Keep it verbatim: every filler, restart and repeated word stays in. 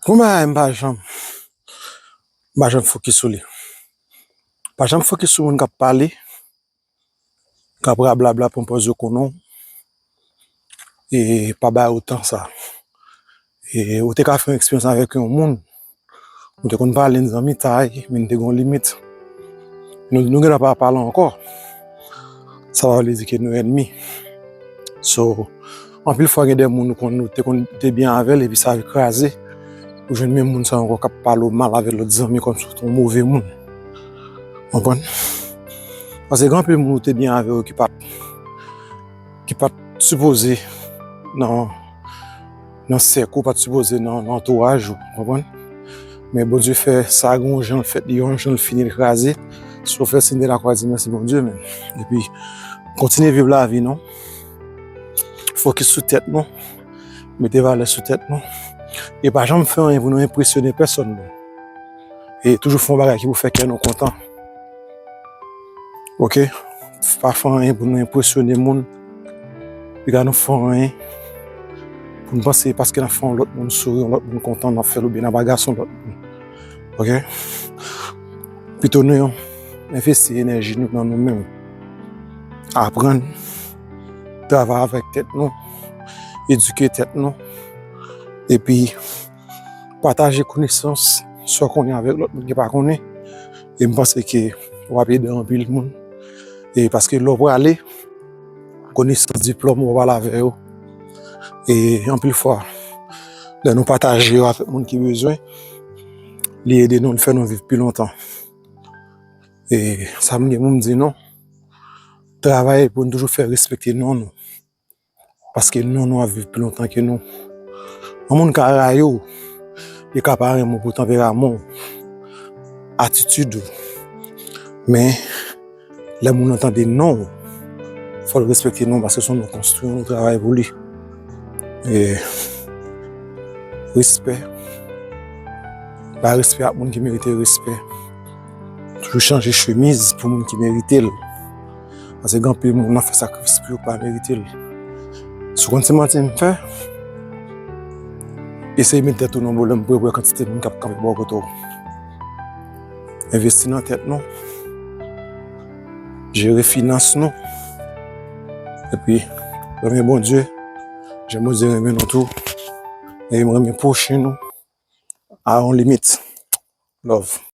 Gon bagay m pa janm, m pa janm fokis sou li. Pa janm fokis sou moun k ap pale, k ap rablabla, pran pòz yo konnen w, e pa ba yo tan sa. E ou te ka fè yon eksperyans avèk yon moun, nou te konn pale, n zanmitay, men n te gen yon limit. Nou, nou gen dwa pa pale ankò. Sa pa vle di ke nou ènmi. So, anpil fwa gen de moun ou konn, ou te konn te byen avè l, epi sa kraze. Ou jwenn menm moun sa ankò k ap pale w mal avè lòt zanmi kòmsi w te yon move moun. Konprann? Paske gen anpil moun ou te byen avè yo ki pa t, ki pa t sipoze nan, nan sèk ou, pa t sipoze nan, nan antouraj ou, konprann? Men Bondye fè sa gen yon jan l fèt, yon jan l fini, l kraze. Si w fè siy de lakwa, di mèsi Bondye, men. Epi, kontinye viv lavi nou. Fokis sou tèt nou. Mete valè sou tèt nou. E pa janm fè anyen pou nou enpresyone pèsonn, non. E toujou fè yon bagay ki pou fè kè nou kontan. Oke? Pa fè anyen pou nou enpresyone moun. Piga nou fè anyen pou n panse paske n ap fè yon lòt moun souri, yon lòt moun kontan, n ap fè l oubyen n ap agase yon lòt moun. Oke? Pito nou envesti enèji nou nan nou menm. Aprann, travay avèk tèt nou, edike tèt nou, epi pataje konesans, sa w konnen avèk lòt moun ki pa konnen. E m panse ke w ap ede anpil moun. E paske lè w prale, konesans, diplòm, ou pral avè yo. E anpil fwa, lè nou pataje yo avèk moun ki bezwen, li ede nou, li fè nou viv pi lontan. E sa m gen pou m di nou, travay pou n toujou fè respekte non nou. Paske non nou ap viv pi lontan ke nou. Yon moun ka rayi w, li ka pa renmen w pou tanperaman w, atitid ou. Men, lè moun nan tande non w, fò l respekte non w paske se yon non konstwi, yon non travay pou li. E, respè. Bay respè ak moun ki merite respè. Toujou chanje chemiz pou moun ki merite l. Paske gen anpil moun nan fè sakrifis pou yo pa merite l. Si w konn se manti m fè, eseye met tèt ou nan pwoblèm pou w wè kantite moun k ap kanpe bò kote w. Envesti nan tèt nou. Jere finans nou. Epi, renmen Bondye. Jan Bondye renmen nou tou. E renmen pwochen nou. A yon limit. Love.